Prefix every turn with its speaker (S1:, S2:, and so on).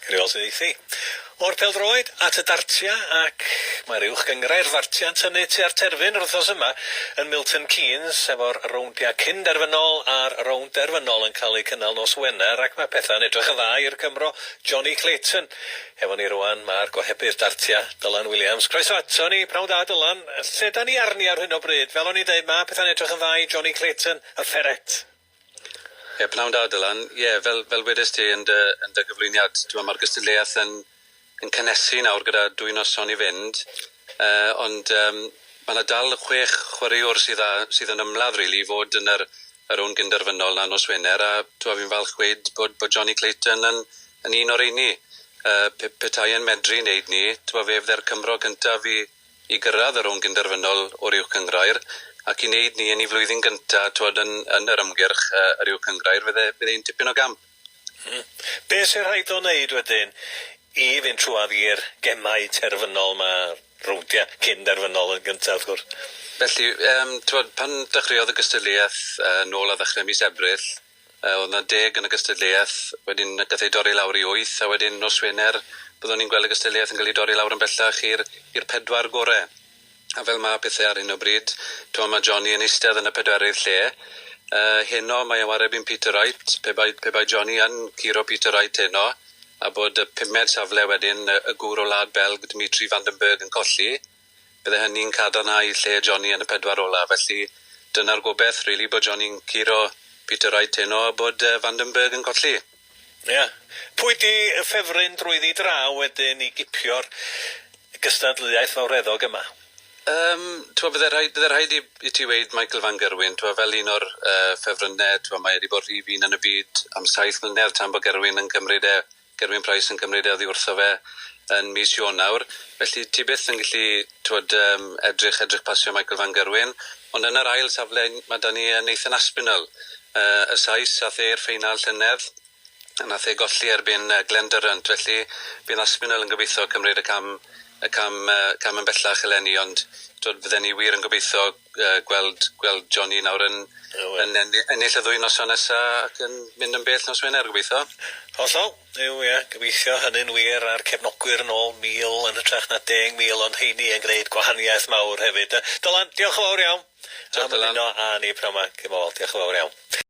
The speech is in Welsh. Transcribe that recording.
S1: Creol sydd eithi. O'r pêl-droed at y dartia ac mae'r uwch gynghrair ddartia'n tynnu tua'r terfyn yr wythnos yma yn Milton Keynes efo'r rowndiau cyn-derfynol a'r rownd derfynol yn cael eu cynnal nos Wener ac mae pethau'n edrych yn dda i'r Cymro Jonny Clayton. Efo ni rwan mae'r gohebydd dartia Dylan Williams. Croeso ato ni, pnawn da Dylan. Lle da ni arni ar hyn o bryd? Fel o'n i'n deud mae pethau'n edrych yn dda i Jonny Clayton, y ferret.
S2: Ie, pnawn da Dylan. Ie, fel fel wedes ti yn dy yn dy gyflwyniad, t'mo' ma'r gystadleuaeth yn yn cynnesu nawr gyda dwy noson i fynd. Yy ond yym ma' 'na dal chwech chwaraewr sydd â sydd yn ymladd rili i fod yn yr y rownd gynderfynol 'na nos Wener a t'mo' fi'n falch gweud bod bod Jonny Clayton yn yn un o'r rheini. Yy pe- petai e'n medru neud 'ny t'mo' fe fydde'r Cymro cyntaf i i gyrraedd y rownd gynderfynol o'r Uwch Gynghrair ac i wneud 'ny yn 'i flwyddyn gynta' t'wod yn yn yr ymgyrch yy yr Uwch Gynghrair fydde fydde 'i'n tipyn o gamp.
S1: Hmm. Be' sy rhaid o neud wedyn i fynd trwadd i'r gemau terfynol 'ma, rowndia cyn derfynol yn gynta wrth gwrs?
S2: Felly yym t'wod pan dechreuodd y gystadleuaeth yy nôl ar ddechre mis Ebrill Yy o'dd 'na deg yn y gystadleuaeth, wedyn gath ei dorri lawr i wyth, a wedyn nos Wener byddwn ni'n gweld y gystadleuaeth yn ga'l 'i dorri lawr yn bellach i'r i'r pedwar gore. A fel ma' pethe ar hyn o bryd, t'mo' ma' Johnny yn eistedd yn y pedwerydd lle. Yy heno mae e'n ware erbyn Peter Wright, pe bai pe bai Johnny yn curo Peter Wright heno, a bod y pumed safle wedyn y y gŵr o Wlad Belg Dimitri Van den Bergh yn colli, Bydde hynny'n cadarnhau lle Johnny yn y pedwar ola', felly dyna'r gobeth rili, bod Johnny'n curo Peter Wright heno a bod Van den Berg yn colli.
S1: Ia. Pwy 'di y ffefryn drwyddi draw wedyn i gipio'r gystadleuaeth fawreddog yma?
S2: Yym, t'mo' bydde rhaid bydde rhaid i i ti weud Michael van Gerwen, t'mo' fel un o'r yy ffefrynne, t'mo' mae e 'di bod rhif un yn y byd am saith mlynedd tan bo' Gerwyn yn cymryd e Gerwyn Price yn cymryd e oddi wrtho fe yn mis Ionawr. Felly ti byth yn gallu t'wod yym edrych edrych pasio Michael van Gerwen. Ond yn yr ail safle ma' 'da ni yy Nathan Aspinall yy y Sais ath e i'r ffeinal llynedd a nath e golli erbyn yy Glen Durrant felly bydd Aspinall yn gobeitho cymryd y cam y cam yy cam yn bellach eleni ond t'wod fydden ni wir yn gobeitho yy gweld gweld Johnny nawr yn yn enni- ennill y ddwy noson nesa ac yn mynd yn bell nos Wener gobeitho.
S1: Hollol. Yw ie, gobeithio hynny'n wir a'r cefnogwyr yn ôl 1,000 yn hytrach na 10,000 ond heini yn gneud gwahaniaeth mawr hefyd. Dylan, diolch yn fawr iawn am ymuno â ni pnawn 'ma. Diolch yn fawr iawn.